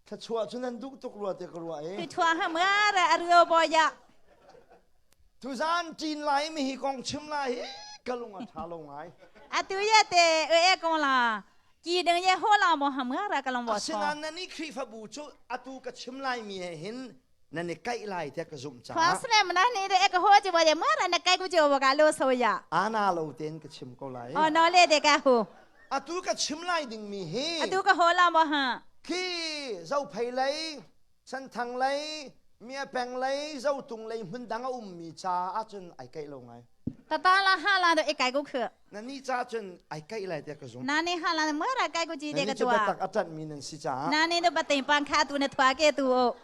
Thluachuah cu nan duh tuk rua te ka ruah i. Thluachuah ha ma ra a rio bo ya. Tuzan ṭin lai mi hi kong chim lai hi ka lung a ṭha lo ngai. Atu ye te e kong la ki ding ye ho la mo ham ra ka long bo. Asinain nan i Khrihfabu cu atu ka chim lai mi he hin nan i kaih lai tiah ka zumh caah. Khwa sle mana ni de ka ho ji bo ye ma ra na kai ku jo bo ka lo so ya. Ana lo ten ka chim ko lai. Oh no le de ka hu. Atu ka chim lai ding mi hi. Atu ka ho la mo ha. Khi Zophei lei, Senthang lei, Mia peng lei, Zotung lei hmun dang a ummi ca ahcun ai kaih lo ngai. Tata la ha la do e kai ko khu. Na ni ca cun ai kaih lai tiah ka zum. Na ni ha la mo ra kai ko ji de ka tua. Na ni cu biatak a ṭanh mi nan si caah. Na ni do batin pan kha tu na thua ke tu o.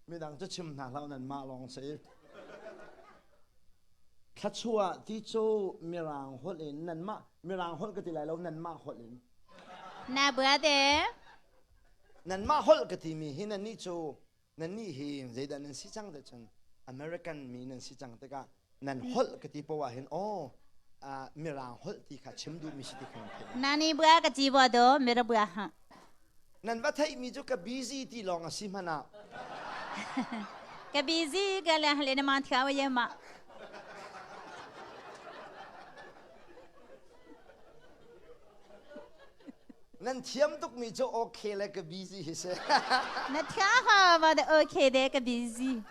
Midang cu chim hna hlah nan mah lawng si. Thluachuah ti cu Mirang holh in nanmah Mirang holh ka ti lai lo nanmah holh in. Na bua te. Nanmah holh ka timi hi nannih cu nannih hi zeidah nan si cang te cun American mi nan si cang tikah nan holh ka ti poah hin aw Mirang holh ti kha chim duhmi si ti kha nan theih. Nani bua ka ci bo do mira bua ha. Nan va theihmi cu ka busy ti lawng a si hmanh ah. Ka busy ka le hale na ma thiaw ye ma. Nan thiam tukmi cu okay le ka busy hi si. Na thia ha ba de okay de ka busy.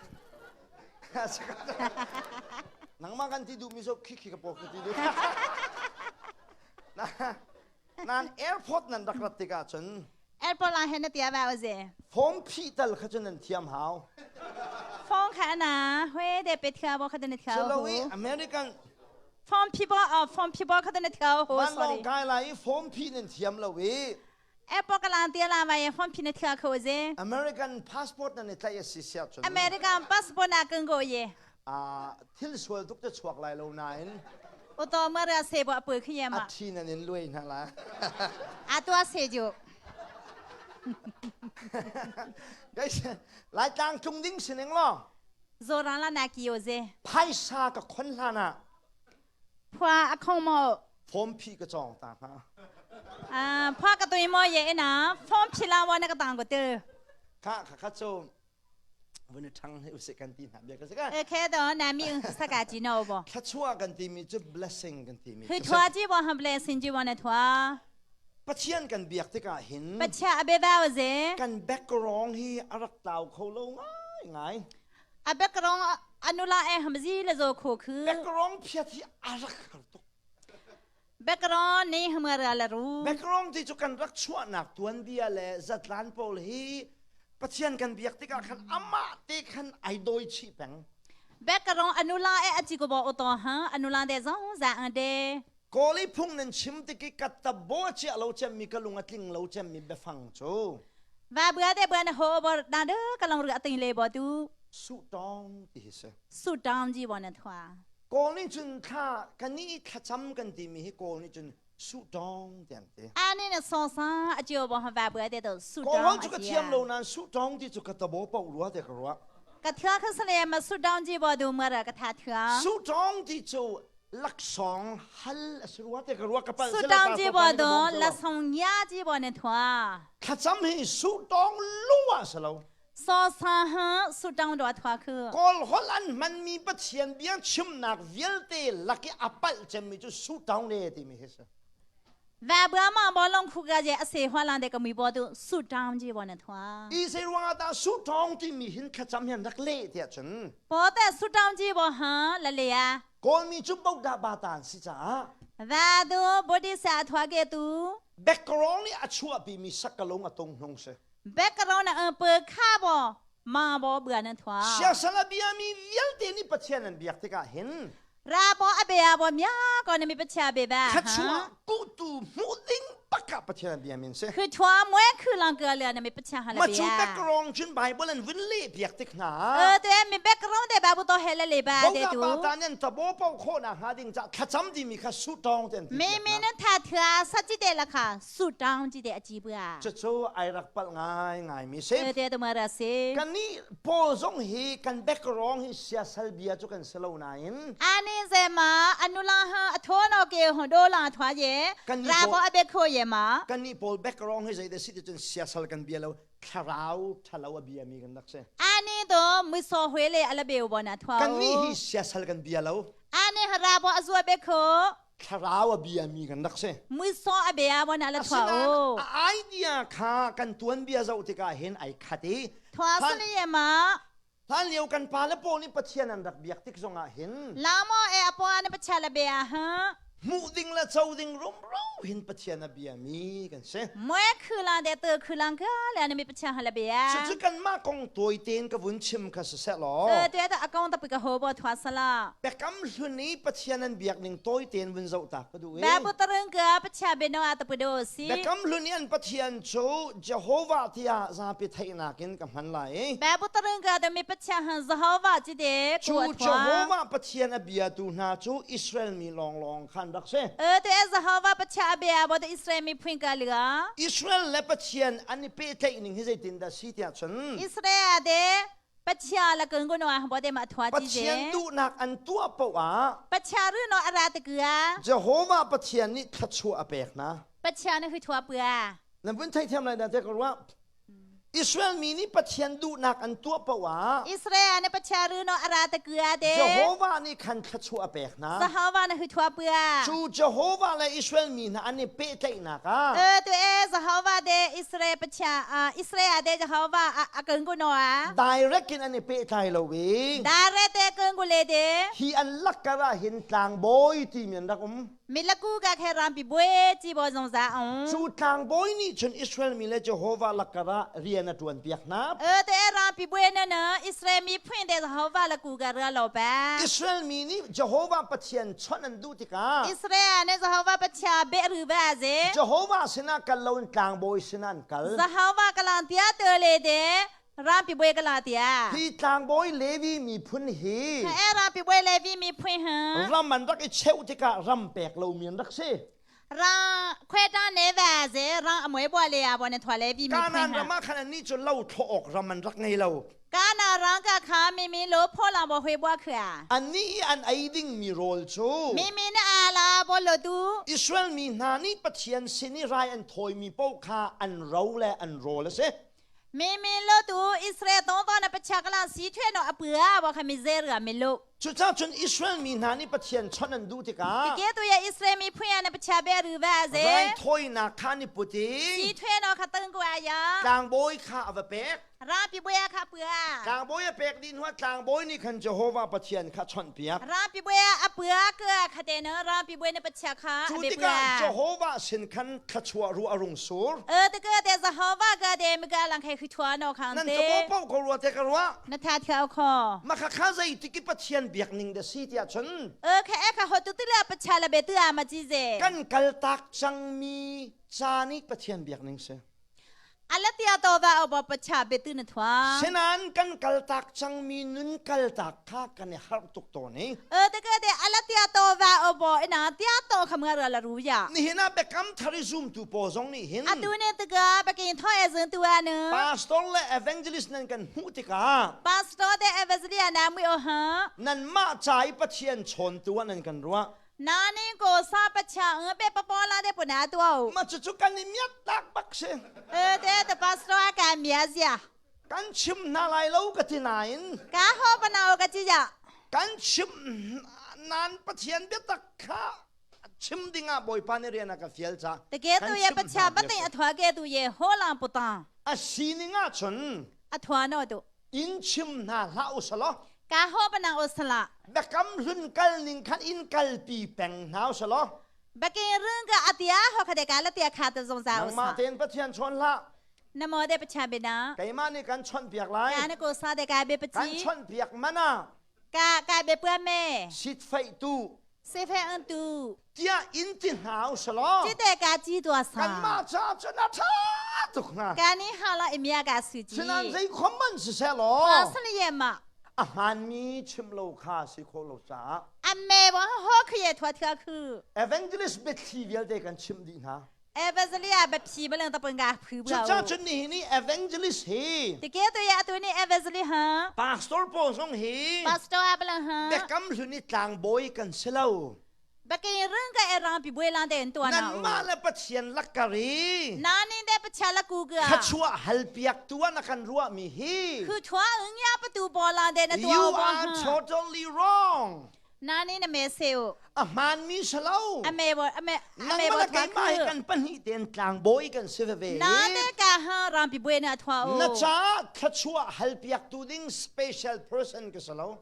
Nangmah kan ti duhmi cu khi khi ka pawk ka ti duh. Nan airport nan rak rat tikah cun Airport la hen na tia ba oze. Form phih tal kha cun nan thiam hau. Form kha na hwe de pe thia bo kha na thia ho. American Form phi bo form phi bo kha na thia ho sorry. Van kai lai i form phih nan thiam lo i Airport ka lang tia la ma ye form phi na thia kho ze. American passport nan i tlaih a si siah cun American passport na kan go ye. Thil sual tuk te chuak lai lo nain Uto ma ra se bo pu khi ma. A thi nan in luai hna la. A tua se ju. Guys, lai tlang tlung ding sining lo. Zoran la na ki o ze. Phaisa ka khon hlan ah. Phua a khong mo. Form phi ka chong ta ha. Ah, phua ka tui mo ye ina form phi la wa na ka tang ko te. Kha kha kha cho vun i ṭhang hi usih kan ti hna bia ka si ka. Khe do na mi saka ji no bo. Thluachuah kan timi cu blessing kan timi. Hui thua ji bo han blessing ji bo na thua. Pathian kan biak tikah hin Pathian a be ba ze. Kan background hi a rak tlau kho lo ngai ngai. A background anula e hamzi le zo kho khu. Background phiat hi a rak har tuk. Background ni hamara la ru. Background ti cu kan rak chuahnak tuanbia le zatlan pawl hi Pathian kan biak tikah khan amah te khan ai dawi chih peng. Background anula e achi ko bo oto ha anula de zong za ang de. Kawli phung nan chim tik i ka tabo chia lo cem mi ka lung a tling lo cem mi biafang cu. Va bua de bua na ho bo da de ka long ru ating le bo tu. Su tong ti hi si. Su tong ji bo na thua. Kawl nih cun thla kan i thlacam kan timi hi Kawl nih cun suhtawng ti an ti. Ani na sawsa a cio bo va bua te to suhtawng. Kawl holh cu ka thiam lo nain suhtawng ti cu ka tabo po rua te ka ruah. Ka thia kha sale ma suhtawng ji bo du ma ra ka tha thia. Suhtawng ti cu laksawng hal a si rua te ka ruah ka palh Suhtawng ji bo do lasong nya ji bo ne thua. Thlacam hi suhtawng lung ah si lo. So sa ha su tang do thwa khu. Kawl holh an hmanmi Pathian bia chimnak vialte lak i a palh cemmi cu su taung le timi hi si. Va bua ma bo long khu ga je a se hwa lang de ka mui bo tu su taung ji bo na thwa. I se ruang ah dah su taung timi hin thlacam hian rak leh tiah cun. Po te su taung ji bo ha la le ya. Kawlmi cu bodah ba ta an si caah. Va du body sa thwa ke tu. Background nih a chuahpimi sakalung a tung hnung si. Background a pe kha bo ma bo bua nan thua. Siasal a biami vialte nih Pathian an biak tikah hin Ra bo a bia bo mia ko na mi Pathian be ba. Thluachuah kutu hmuh ding bak. bak ah Pathian a bia min si. Khu thua mwe khu lang ka le na mi Pathian ha la Ma bia. cu background cun Bible an vun leh piak tik hna. Eh te mi background de babu to hele le ba de tu. Tu. Ta nan tabo pau kho na ha ding cha thlacam di mi kha su tong ten. Mi mi nan tha thua sa chi de la kha su tong chi de a chi bua. Cu cu ai rak pal ngai ngai mi se. Eh te tu ma ra se. Kan ni Paul zong hi kan background hi siasal bia cu kan si lo nain. Ani ze ma anula ha athono ke ho do la thwa ye ra bo abe kho ye ma. Kan ni Paul background hi zei de si ti cun siasal kan bia lo thlarau thalo a bia mi kan rak si. Ani do muso hwe le ala beu bo na thwa. Kan ni hi siasal kan bia lo. Ani hara bo azua be kho. Thlarau a bia mi kan rak si. Muso a bia bo na la thwa o. A idea kha kan tuan bia zoh tikah hin ai khat i. Thwa suni ye ma. Hlan lio kan pa le pawl nih Pathian an rak biak tik zongah hin Lamo e apo an pacha la bia ha. Hmuh ding le co ding rumro hin Pathian a biami kan si. Mwe khulang de te khulang ka le na mi pacha ha la bia. Cucu kanmah kong tawi tein ka vun chim kha siseh law. Eh te ta akong ta ka ho bo thwa sala. Biakam hlun i Pathian an biak ning tawi tein vun zoh ta ka duh i. Ba putarung ka pacha beno a ta pudo si. Biakam hlun i an Pathian cu Jehovah tiah zapi theihnak in ka hman lai. Ba putarung ka da mi pacha han Jehovah chi de Cu Jehovah Pathian a biatu hna cu Israel mi lawnglawng khan rak si. E te Jehovah Pathian a bia bo te Israel mi phuin ka liga. Israel le Pathian an i pehtlaih ning hi zeitin dah si tiah cun Israel de Pathian la kun no ah bo de ma thwa chi je. Pathian duhnak an tuah poah ah Pathian ru no ara te kua. Jehovah Pathian nih thluachuah a pek hna. Pathian hui thua pua. Nan vun theithiam lai dah te ka ruah. Israel mi nih Pathian duhnak an tuah paoh ah Israel nih Pathian runo ara ta kua te Jehovah nih khan thluachuah a pek hna. Jehovah nih huithua pua. Cu Jehovah le Israel mi hna an i pehtlaihnak ah E tu e Jehovah de Israel Pathian Israel de Jehovah a kan ku no a direct in an i pehtlai lo i direct te kan ku le de hi an lakkar ah hin tlangbawi timi an rak um. Milaku ka khe rampi bue chi bo zong za ong. Cu tlangbawi nih cun Israel mi le Jehovah lakar ah rian a ṭuan piak hna. E te rampi bue na na Israel mi phuin te Jehovah laku ka ra lo pa. Israel mi nih Jehovah Pathian chawnh an duh tikah Israel nih Jehovah Pathian be ru ba ze. Jehovah sinah kal loin tlangbawi sinah an kal. Jehovah kalang tia te le de Rampi buai ka la tiah. Hi tlangbawi Levi miphun hi E rampi buai Levi miphun hi ram an rak i cheuh tikah ram pek lomi an rak si. Ra khweta ne va ze ra amoi bua le a bo ne thwa Levi miphun Kanaan ram ah khan annih cu lo thlawh awk ram an rak ngei lo. Kana rang ka kha mi mi lo pho la bo hwe bua khua. Annih i an ei dingmi rawl cu Mi mi na ala bo lo tu. Israel mi hna nih Pathian sin i rai an thawimi paoh kha an ro le an rawl a si. Mi mi lo tu Israel tong to na pachak la si thwe no apua bo kha mi zer ga mi lo. Cucaah cun Israel mi hna nih Pathian chawnh an duh tikah Ke tu ya Israel mi phuya na pacha be ru va ze. Raithawinak kha an i put i Si thwe no kha tang ko aya. tlangbawi kha a va pek. Rapi boya kha pua. Tlangbawi a pek dih hnuah tlangbawi nih khan Jehovah Pathian kha chawnhpiak. Rapi boya a pua ka khate no rapi boy na pacha kha Cu a be tikah pua. Jehovah sin khan thluachuah ruah a rung sur. E te ka te Jehovah ka te mi ka lang khai khi thua no khang Nan te. ka paw ko rua te ka ruah. Na tha thiao kho. Ma kha kha zei tiki Pathian biak ning da si tiah cun E kha e kha ho tu ti la pacha la be tu a ma chi ze. kan kal tak cangmi ca nih Pathian biak ning si. Alatia to va obo pacha betu na thwa. Sinan kan kaltak cangmi nun kaltak kha kan i harh tuk tawn i. E te ke te alatia to va obo ina tia to kham nga la ru ya. Nihin ah biakam thar i zumtu pawl zong nih hin. Atu ne te ka bakin tho e zung tu anu. Pastor le evangelist nan kan hmuh tikah. Pastor te evangelist na mui o ha. Nan mah ca i Pathian chawntu ah nan kan ruah. Nani ko sa pacha ng pe papola de puna tu. Ma cu cu kan i miat tak bak si. E te te pastor ka mia zia. Kan chim hna lai lo ka ti nain. Ka ho panao ka chi ja. Kan chim nan Pathian biatak kha chim dingah Bawipa nih rian a ka fial ca. Te ke tu ye pacha batai a thwa ke tu ye ho lang putang. A sining ah cun a thwa no tu. In chim hna hlah usalaw. Ka ho panang usala. Biakam hlun kal ning khan in kalpi peng hna usalaw. Bakin rung ka atia ho khade ka la tia kha ta zong za usa. Nangmah tein Pathian chawn hlah. Na mo de pacha bina. Keimah nih kan chawnh piak lai. Ka na ko sa de ka be pachi. Kan chawnh piak mana. Ka ka be pua me. Sit feih tu. Sefe an tu. Tiah in ti hna u selaw. Cite ka ci tua sa. Kanmah caah cun a ṭha tuk hnga. Kani hala imia ka su ci. Sinan zei khom man siseh law. Hua san ye ma. A hmaanmi chim lo kha si kho lo caah. A me wa ho khu ye thua thua khu. Evangelist biathli vialte kan chimh dih hna. Evangelia baphi balang ta panga phu bla. Cucaah cun nihin i evangelist hi. Tike tu ya tu ni evangelist ha. Pastor pawl zong hi. Pastor a balang ha. Biakam hlun i tlangbawi kan si lo. Bakin rung ka erang pi buai lang den tuan na. Nanmah le Pathian lakari. Nani de Pathian la ku ga. Thachua hal piak tuan a kan ruah mi hi. Khu thua ung ya patu bo lang de na tua You are totally wrong. Nani na me seu. A hmaanmi si lo. A me bo a me a me bo Nangmah le keimah hi kan pahnih tein tlangbawi kan si veve. Na te ka ha rampi buai na thua o. Na ca thluachuah halpiak tu ding special person ka si lo.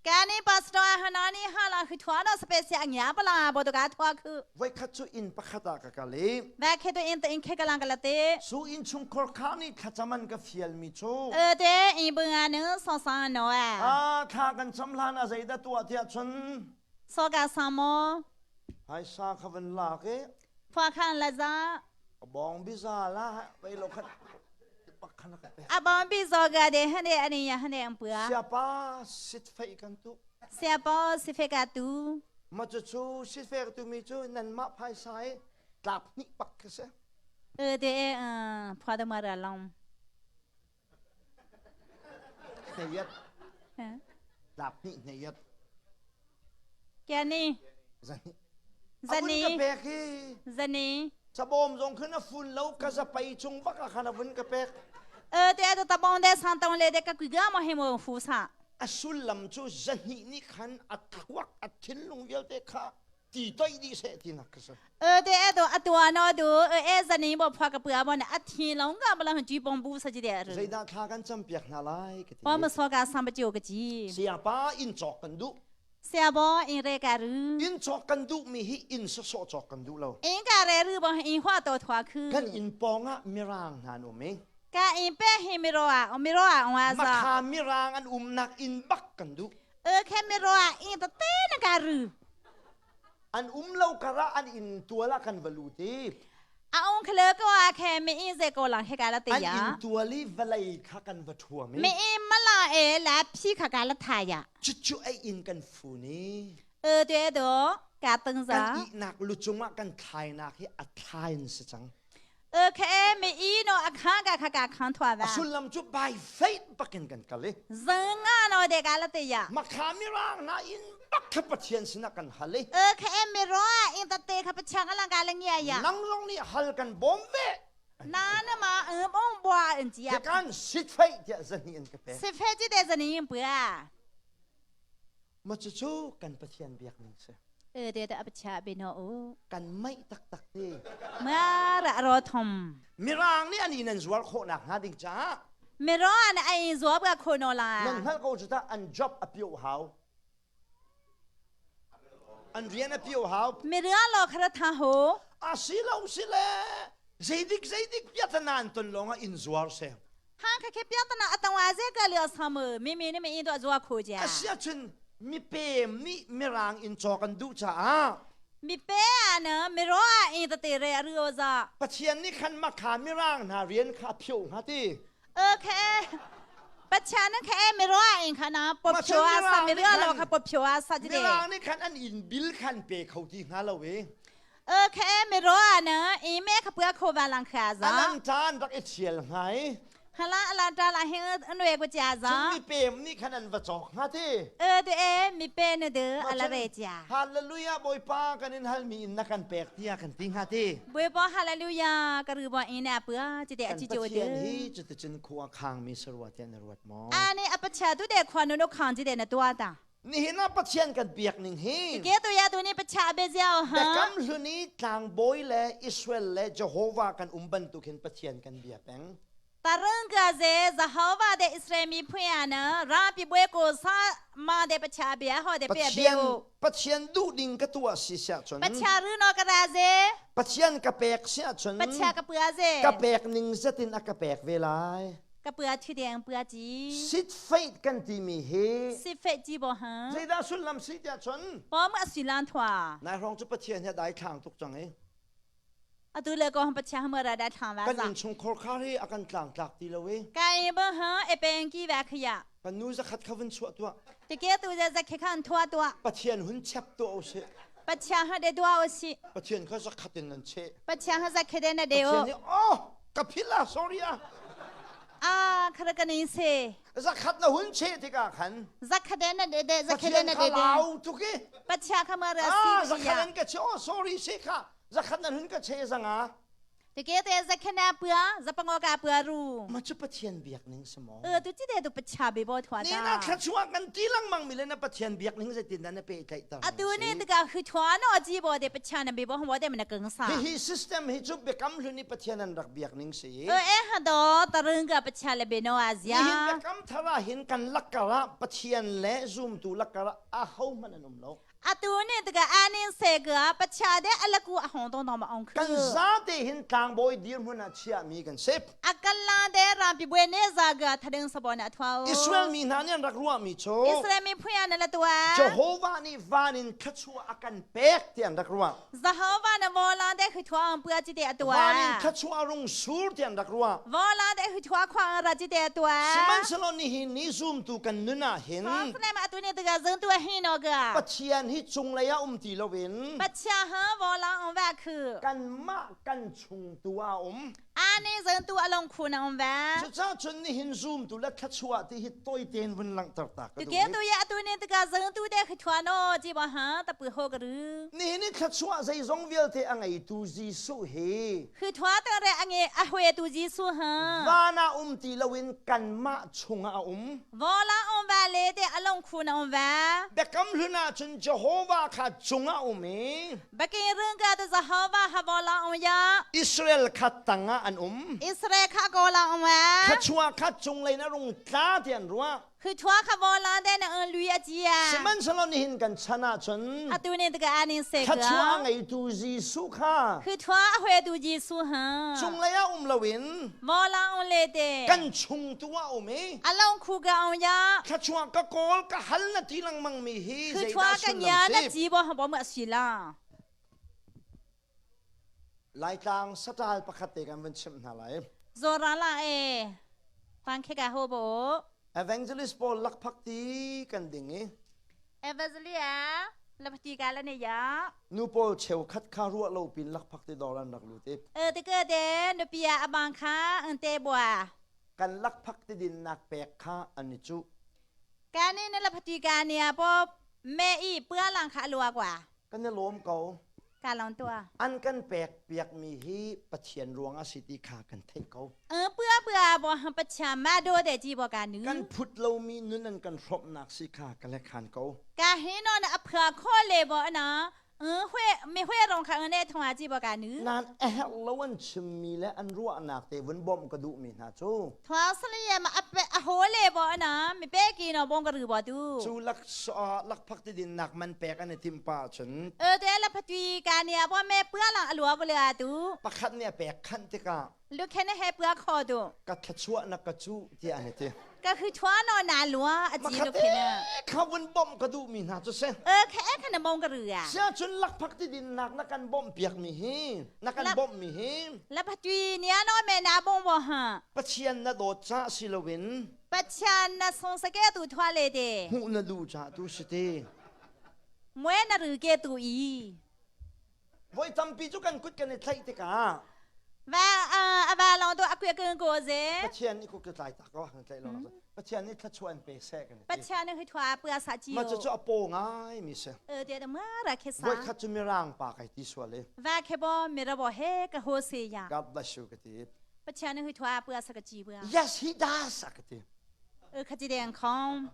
Kani pastor hanani hala khu thua no special angya bala bo to ka thua khu. Voikhat cu inn pakhat ah ka kal i. Ba khe to in to in khe ka lang ka la te. Su inn chungkhar kha nih thlacaman ka fial mi cu. E te in bunga nu so sa no a. Ah thla kan cam hlan ah zeidah tuah tiah cun. So ka sa mo. Phaisa kha van lak i. Phua khan la za. Bong biza la vai lo khat A bong bi zo ga de hane ani ya hane ang pua. Siapa sit fei kan tu. Siapa si fe ka tu. Ma cu cu sit fe tu mi cu nan mah phaisa i tlap hnih pak ka si. E de phua da ma ra long. Hneyat. Tlap hnih hneyat. Kya ni? Zani. Zani. Abun ka pek hi. Zani. Sabawm zong khin a fun lo ka zapei cung bak ah khan a vun ka pek. E te to tabong de san tong le de ka kui ga mo he mo fu sa. A sullam cu zahnih nih khan a thluak a thinlung vialte kha ti toi dih seh tinak ka si. E te e to atua no du e zani bo phwa ka pua bo na a thi long ka bala ji bong bu sa ji de ru. Zeidah thla kan cam piak hna lai ka ti. Pa ma so ka sam ba chiu ka ji. Siapa inn cawk kan duh. Siabo in re ka ru. Inn cawk kan duh mi hi inn sawsawh cawk kan duh lo. In ka re ru bo in hua to thua khu. Kan inn pawng ah mirang hna an um i. Ka in pe hi miro a miro a ong a za. Makha mirang an umnak inn bak kan duh. E khe miro a in ta te na ka ru. An um lo karah an inn tual ah kan va lut i. A ong khle ko a khe mi in ze ko lang he ka la te An ya. inn tual i vawlei kha kan va ṭhuam i. Mi in mala e la phi kha ka la tha ya. Cucu ei in kan fun i. E te do ka teng za. Kan ihnak lu cungah kan thlainak hi a thlai in si cang. E khe mi i no a kha ka kha ka khan thwa va. A sullam cu by faith bakin kan kal i. Zanga no de ka la te ya. Makha mirang na in bak kha Pathian sinah kan hal i. E khe mi ro in ta te kha pachang alang ka la ngia ya. Nang zong nih hal kan bawm ve. Na na ma um ong bua in chi ya. Kan sit fei tiah zani in ka pe. Sit fei ti de zani in pua. Ma cucu kan Pathian biak ning si. E de da apacha be no u. Kan mai taktak ti. Ma ra ro thom. Mirang nih an in an zuar khawh nak hnga ding caah. Mirang an ai zuar ka kho no la. Nan hngal ko cu ta an job a pio hau. An rian a pio hau. Mirang lo khara tha ho. A si lo si le zeidik zeidik piatana an ton lawng ah in zuar se. Ha kha khe piatana atangwa ze ka le sam mi mi ne mi in do zuwa kho ja. A sia chun mi pem nih mirang in chaw kan duh caah mi pe ana mi ro a in te re ru za. Pathian nih khan makha mirang hna rian kha phio hnga ti. Okay. Pathian kha mi ro a in khana pop phio a sa mi ro lo kha pop phio a sa ji de. Mirang nih khan an in bil khan pe kho ti hnga lo e. Okay, mi ro ana i me kha pua kho ba lang kha za. Alang tan rak i thial ngai. Hala ala ta la he anwe ko cha za. Cun mi pem nih khan an va cawk hnga ti. E de e mi pe ne de ala re cha. Hallelujah Bawipa kan in hal mi in na kan pek tiah kan ti hnga ti. Bawipa hallelujah ka ru ba in a pua chi de chi jo de. Kan Pathian hi cuticun khua khang mi sarua tiah na ruat maw? Ani a pacha tu de khua nu no khang ji de na tua ta. Nihin ah Pathian kan biak ning hi. Ke tu ya tu ni pacha be ziao ha. Biakam hlun i tlangbawi le Israel le Jehovah kan um bantuk hin Pathian kan bia peng. Tarang ka ze Jehovah de Israel mi phuya na ra pi bwe ko sa ma de pacha bia ho de pe Pathian Pathian duh ding ka tuah si sia cun. Pacha ru no ka ra ze. Pathian ka pek sia cun. Pacha ka pua ze. Ka pek ning zetin a ka pek ve lai. Ka pua thi deng pua ji. Sit faith kan timi hi Sit faith ji bo ha. Zeidah sullam si tiah cun Pom a suilan thua. Nai hrawng cu Pathian hi a dai thlang tuk cang i. Atu le ko Pathian ha ra dai thlang wa Kan innchungkhar khar hi a kan tlang tlak ti lo i. Ka e bo ha e peng ki wa khaya. Kan nu zakhat kha vun chuah tuah. Tike tu za zakhe khan thua tuah. Pathian hun chep tuah usih. Pathian ha de dua usih. Pathian kha zakhat in nan che. Pathian ha zakhe de na de o. Pathian nih oh ka phil ah sorry ah. Ah khara ka ni se. Zakhat na hun che tikah khan. Zakhat de na de de zakhe de na de de. Lau tuk i. Pathian kha ma ra si. Ah zakhat an ka che oh sorry se kha zakhat nan hun ka che zanga. Tike te zakhena pua zapango ka pua ru. Ma cu Pathian biak ning si maw? E tu ti te tu pacha be bo thwa ta. Ni na thlachuah kan ti lengmang mi le na Pathian biak ning zeitin dah na pehtlaih ter. Atu ni tika hu thwa no ji bo de pacha na be bo ho de na keng sa. Hi hi system hi cu biakam hlun i Pathian an rak biak ning si. E e ha do tarung ka pacha le be no azia. Hi hin biakam thara hin kan lakara Pathian le zumtu lakara a ho hmanh an um lo. Atu nih tika anin se ga pacha de alaku a hong dong dong ma ong khu. Kan zate hin tlangbawi dirhmun ah chiahmi kan si. Akalla de rampi bue ne za ga thadeng sabon a thwa. Israel mi hna nih an rak ruahmi cu Israel mi phuya na la tua. Jehovah nih van in thluachuah a kan pek ti an rak ruah. Jehovah na vola de hu thua ang pua chi te atua. Van in thluachuah rung sur ti an rak ruah. Vola de hu thua khwa ra chi te atua. Sihmanhsehlaw nihin ni zumtu kan nun ah hin Thawng ma atu ni tiga zung tu hi no ga. Pathian hi cunglei ah um ti loin Pathian ha vola ong va khu. Kanmah kan chung tu ah um. Ani zung tu along khu na um va. Cucaah cun nihin zumtu le thluachuah ti hi tawitein vun langhter ta ka duh. Tuke tu ya atu ni tika zung tu de khu thua no ji ba ha ta pu ho ka ru. Nihin i thluachuah zeizong vialte a ngeitu Jesuh hi Khu thua ta re ange a hwe tu Jesuh ha. Van ah um ti loin kanmah chungah a um. Vola um va le te along khu na um va. Biakam hlun ah cun Jehovah kha cungah um i Bakin rung ka tu Jehovah ha vola um ya. Israel kha tangah an um. Israel kha gola um wa. Thluachuah kha cunglei na rung tla ti an ruah. Khu thua kha vola de na un lui a chia. Sihmanhsehlaw nihin kan chan ahcun Atu ne ka anin se ka. Thluachuah ngeitu Jesuh kha Khu thua a hwe tu Jesuh ha. Cunglei ah um loin Vola um le te. Kan chung tu ah um i Along khu ka um ya. Thluachuah ka kawl ka hal na ti lengmang mi hi Khu zeidah thua ka sullam nya na si? ji bo ha bo ma si la. Laitlang saṭal pakhat te kan van chimh hna lai. Zora la e. Fang khe ka ho bo. Evangelist pawl lakphak ti kan ding i. Evangelia lapti ka la ne ya. Nu pawl cheukhat kha ruah lo pin lakphak ti dawr an rak lut i. E te ke de nu pia abang kha an te bua. Kan lakphak ti din nak pek kha an i cuh. Ka ni na lapti ka nia po me i pua lang kha lua kwa. Kan i lawm ko. Ka lawm tua. An kan pek piakmi hi Pathian ruang a si ti kha kan theih ko. Pua pua bo han Pathian ma do de ji bo ka nu. Kan phut lomi nun an kan hrawmnak si kha ka le khan ko. Ka hi no na a phua kho le bo na hui mi hui rong kha ne thong a ji bo ka nu. Nan a herh lo an chimmi le an ruahnak te vun bawmh ka duhmi hna cu. Thwa saliya ma ape a ho le bo na mi pe ki no bong ka ru bo tu. Cu lak lakphak ti din nak man pek an i tim pa cun. E te la phatui ka nia bo me pua lang alua ko le a tu. Pakhat nih a pek khanh tikah. Lukhen he pua kho tu. Ka thluachuah na ka cu tiah an i ti. Ka hu thua no na lua a ji lukhen. Kha vun bawmh ka duhmi hna cu si. E khe e khan bong ka ru ya. Sia cun lakphak ti din nak na kan bawmh piak mi hi na kan bawmh mi hi. La phatui nia no me na bong bo ha. Pathian na dawt ca si loin Pathian na sung sake tu thua le te. Hmuh na duh ca tu si te. Mue na ru ke tu i. Voi tampi cu kan kut kan i thlaih tikah Va a va long to akwe keng ko ze. Pathian nih kut ka tlai tak ko kan tlaih lo. Pathian nih thluachuah an pe seh kan ti. Pathian nih thua pua sa chi. Ma cu cu a paw ngai mi si. E te ma ra khe sa. Voi khat cu mirang pa kai ti sual i. Va khe bo mira bo he ka ho se ya. God bless you ka ti. Pathian nih thua pua sa ka chi bua. Yes he does a ka ti. E kha chi deng khong.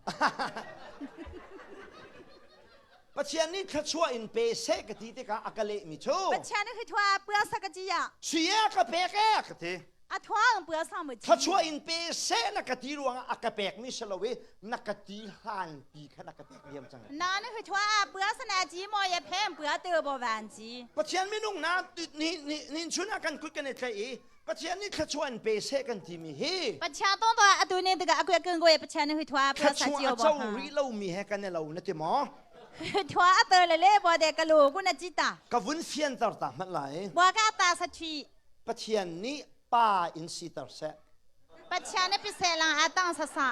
Pathian nih thluachuah in pe seh ka ti tikah a ka lehmi cu Pathian nih thua pua sa ka chi ya. Sui e ka pek e ka ti. A thuang pua sa mu chi. Thluachuah in pe seh na ka ti ruangah a ka pekmi si lo i na ka ti hlan pi kha na ka pek diam cang. Na na hu thua a pua sa na ji mo ye phem pua te bo van ji. Pathian minung na ni ni nin chun ah kan kut kan i tlaih i Pathian nih thluachuah in pe seh kan timi hi. Pathian tong to atu ni tikah a kuat kan goe Pathian nih hu thua pua sa Thluachuah cio a bo co ha. rih lomi he kan i lo na ti maw? Thua a te le le bo de ka lu ku na chi ta. Ka vun fianter ta hmanh lai. Bua ka ta sa thi. Pathian nih pa in siter seh. Pathian nih piseh lang a tang sa sa.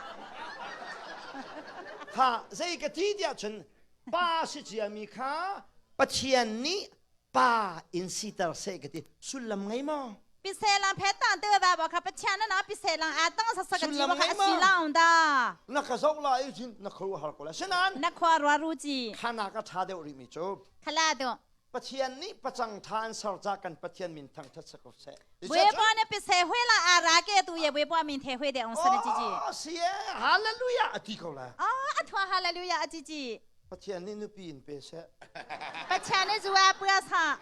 Kha zei ka ti tiah cun pa si ciami kha Pathian nih pa in siter seh ka ti sullam ngei maw? Piseh lang phe tang te ba ba kha Pathian na piseh lang a tang sa sa ka ti Sullam ba kha ngei maw? asi laung da. Na ka zoh la i cun na khru har ko la. Sinan Na khua rua ru chi. khana ka tha deuh rih mi cu Khala do. Pathian nih pacang tha an ser ca kan Pathian min thangthat si ko seh. Buepa na pise hui la ara ke tu ye buepa min the hui de ong sana chi chi. Oh, si e, hallelujah ati ko la. Oh, athua hallelujah ati chi. Pathian nih nupi in pe seh. Pathian nih zuwa pua sa.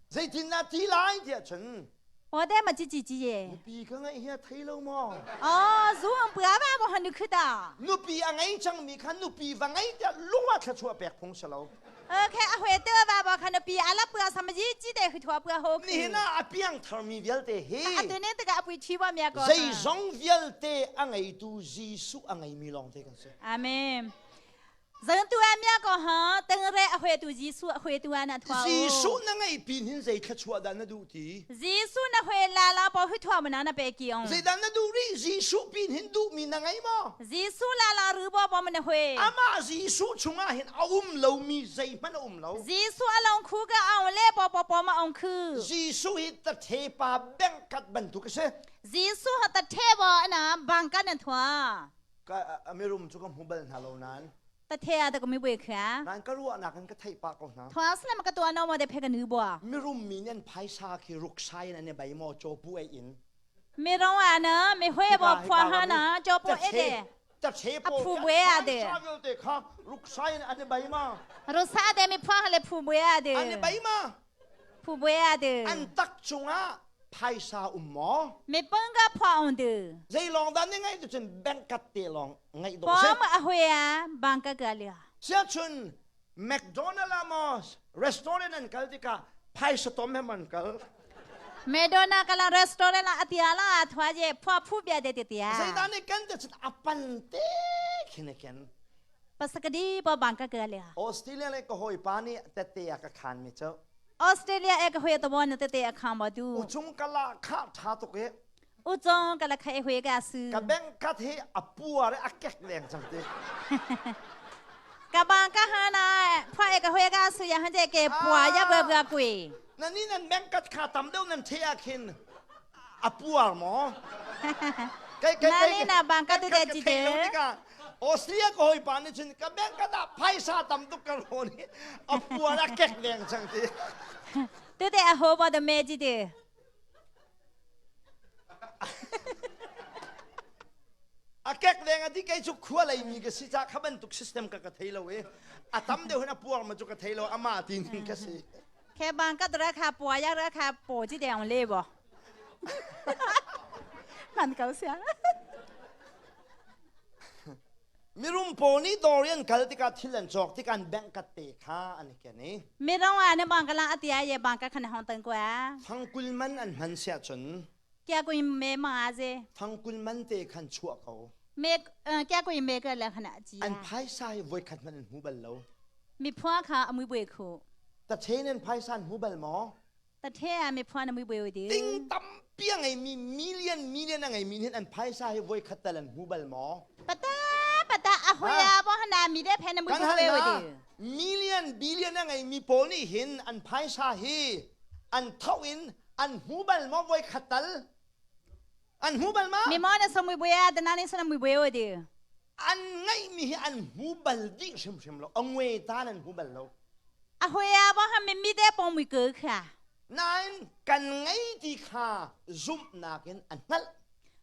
Zeitin na ti lai tiah cun. Ode ma chi chi chi ye. Nupi ka ngeih hi a thei lo maw? Oh, zu ang pua ba mo han khu da. Nupi a ngei cangmi kha nupi va ngei tiah lung ah thluachuah pek phung si lo. Okay, a hue te ba ba kha nupi ala pua sam ji chi de khu thua pua ho. Nihin ah a piang tharmi vialte hi. A tu ne te ka apui thi ba mya ko. Zeizong vialte a ngeitu Jesuh a ngeimi lawng te kan si. Amen. Zangtu a mia ko ha tengre a hwe tu Jesuh a hwe tu ana thwa. Jesuh na ngei pin hin zei thluachuah dah na duh ti? Jesuh na hwe la la po hu thwa mana na pe ki ong. Zei dah na duh ri Jesuh pin hin duh mi na ngei maw? Jesuh la la ru bo bo mana hwe. Amah Jesuh chungah hin a um lomi zeihmanh a um lo. Jesuh along khu ka aung le po po po ma ong khu. Jesuh hi tathe pa bengkat bantuk a si. Jesuh ha tathe bo ana bangkan an thwa. Ka mirum cu ka hmu bal hna lo nain. Tathe a ta ka mi bui khia. Nain ka ruahnak in ka theih pah ko hna. Thwa slam ka tua no mo de phe ka nu bua. Mirum mi nan phaisa khi ruksai in an i bai maw chaw pu ei in. Mi rong a na mi hwe bo phua ha na chaw pu e de. Tathe A phu bue a de. Phaisa vialte kha ruksai in an i bai ma. Rusa de mi phua le phu bue a de. An i bai ma. Phu bue a de. An tak cungah phaisa um maw? Mi pang ka phua ong de. Zei lawng dah ni ngaih tu cun bank kat te lawng ngaih dawh si. Pom a hwe a bank ka ka lia. Siachun McDonald ah maw restaurant an kal tikah phaisa tom hem an kal. Madonna kala restaurant la atia la thwa je phua phu bia de te tia. Zeidah nih kan te cun a pan te khin a ken. Pasakadi bo bank ka ka lia. Australia le ka hawipa nih tette a ka khan mi cu. Australia e ka hwe to bon te te a kham ba du. Uchung kala kha tha tuk e. Uchong kala kha e hwe ka su. Ka bank kat he a puar a kek leng chang te. Ka bang ka ha na phwa e ka hwe ka su ya han je ke pua ya bua bua kui. Na ni nan bank kat kha tam deuh nan the a khin a puar maw? Kai kai Na ni na bang ka tu te chi te. Australia ko hoi pa nih cun ka bank ka dah phaisa tam tuk ka rawn i a puar a kek leng cang ti. Tu te a ho ba da me chi te. A kek leng a ti kei cu khua lei mi ka si ca kha bantuk system ka ka thei lo i a tam deuh hin a puar ma cu ka thei lo ama ti ning ka si. Khe bang ka dra kha pua ya ra kha po chi deng le bo. Man kau sia. Mirum pawl nih dawr an kal tikah thil an cawk tikah an bank kat te kha an i ken i. Mirong ah na bang ka lang atia ye bang ka khan hong tang kwa. Fangkul man an hman siah cun. Kya kui me ma je. Fangkul man te khan chuah ko. Me kya kui me ka la khana chi. An phaisa hi voi khat man an hmu bal lo. Mi phua kha amui bue khu. Ta chen an phaisa an hmu bal maw? Ta the a mi phua na mui bue di. Ting tampi a ngeimi million million a ngeimi nih an phaisa hi voi khat tal an hmu bal maw? Pata pata a hoya bo hana mi de phe na mui bue di. Million billion a ngeimi pawl nih hin an phaisa hi an tho in an hmu bal maw voi khat tal? An hmu bal ma? Mi mo na so mui bue a na ni so na mui bue di. An ngeihmi hi an hmu bal dih hrimhrim lo. A ngwe ta an hmu bal lo. A hoya bo ha mi mi de pong mui ke kha. Nain kan ngei ti kha zumhnak in an hngalh.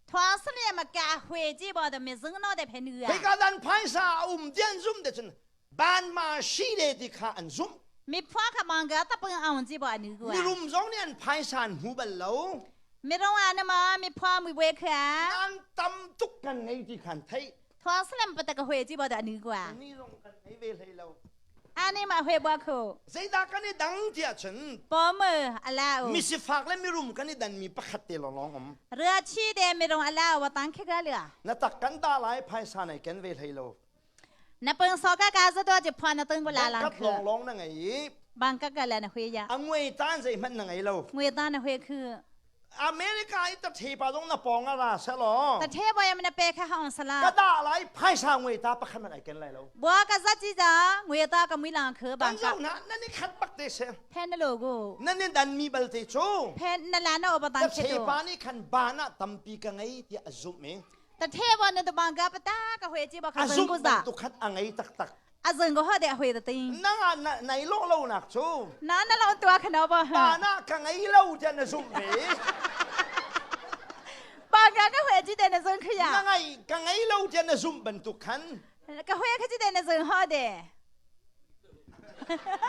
Thwa sne ma ka hwe ji bo de mi zung no de phe nu a. Hika dan phaisa a um dian zum de cun ban ma shi le ti kha an zum. Mi phwa kha mang ga ta pung aung ji bo anu ku. Mi rum zong nih an phaisa an hmu bal lo. Mirong ah na ma mi phwa mui bwe kha. Nan tam tuk kan ngei ti khan thei. Thwa salam pata ka hwe chi bo da ni kwa. Ni rong kan ngei ve hlei lo. Ani ma hwe bwa khu. Zeidah kan i dang tiah cun. Pom ala u. Misifak le mirum kan i dan mi pakhat te lawng um. Rua chi de mirong ala wa tang khe ga lua. Na tak kan da lai phaisa nei ken ve hlei lo. Na peng so ka ka za to chi phwa na tung ko la lang khu. Long long na ngei i. Bang ka ka la na hwe ya. A ngui tan zei hmanh na ngei lo. Ngui ta na hwe khu. America i ta the pa dong na pong a ra se lo. Ta the boy am na pe kha hong sala. Ka da lai phaisa ngui ta pakhat man ai ken lai lo. Bua ka za chi ja ngui ta ka mui lang khu bang ka. Na na ni khat bak te se. Phen na lo go. Na ni dan mi bal te chu. Phen na la na oba tan che. Ta the pa ni khan ba na tampi ka ngei ti a zum me. Ta the bo na to bang ka pata ka hwe chi ba kha zeng ko za. Tu khat a ngei tak tak. A zeng ko ha de hwe ta ting. Na na nai lo lo nak chu. Na na lo tua khano ba. Ba na ka ngei lo te na zum ve. Ba ka ka hwe chi de na zeng khu ya. Na ngai ka ngei lo te na zum ban tu khan. Ka hwe kha chi de na zeng ha de.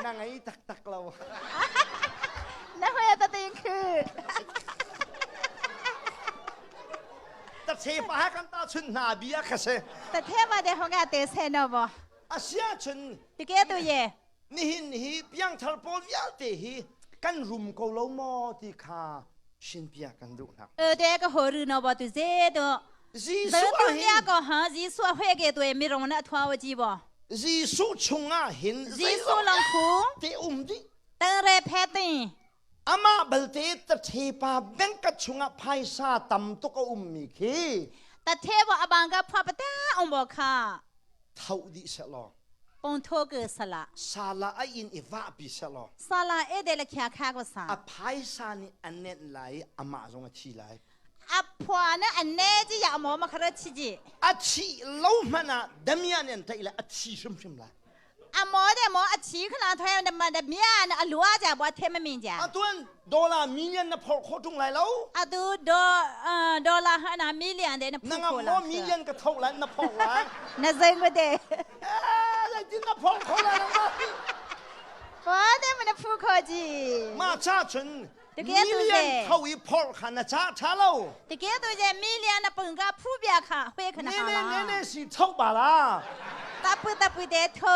Na ngei tak tak lo. Na hwe ta ting khu. Ta the pa kan ta chun hna bia kha se. Ta the ma de honga te se no bo. Asia chun. Ti ke tu ye. Nihin hi piangthar pawl vialte hi kan rum ko lo maw ti kha shinpia kan duh hna. E de ka ho ru no bo tu ze do. Jesuh ah hin ko ha Jesuh hwe ke tu mi rong na thwa wa ji bo. Jesuh chungah hin Jesuh lang khu te um di. Tang re phe tin. Amah balte tathepa bengkat chungah phaisa tam tuk a ummi khi Tathe bo abang ka phwa pata ong bo kha. Tho dih sehlaw. Pong tho ke sala. Sala a in i vah pi sehlaw. Sala e de la khya kha ko sa. A phaisa nih a nenh lai amah zong a thi lai. A phwa na a ne ji ya mo ma khara chi ji. A thi lo hmanh ah damian an taih lai a thi hrimhrim lai. 阿毛的毛阿奇可能他的嘛的面阿罗家我听没明家。 阿顿多拉明年那跑考中来喽。阿都多嗯多拉哈那米两的那那个毛米年个头来那跑来。那真不得。哎，那真那跑考来了吗？我的么那铺科技。马扎村。米连头一跑看那扎查喽。这个都是米连那本个普遍看会可能好了。那那那是臭罢啦。大不大不得头。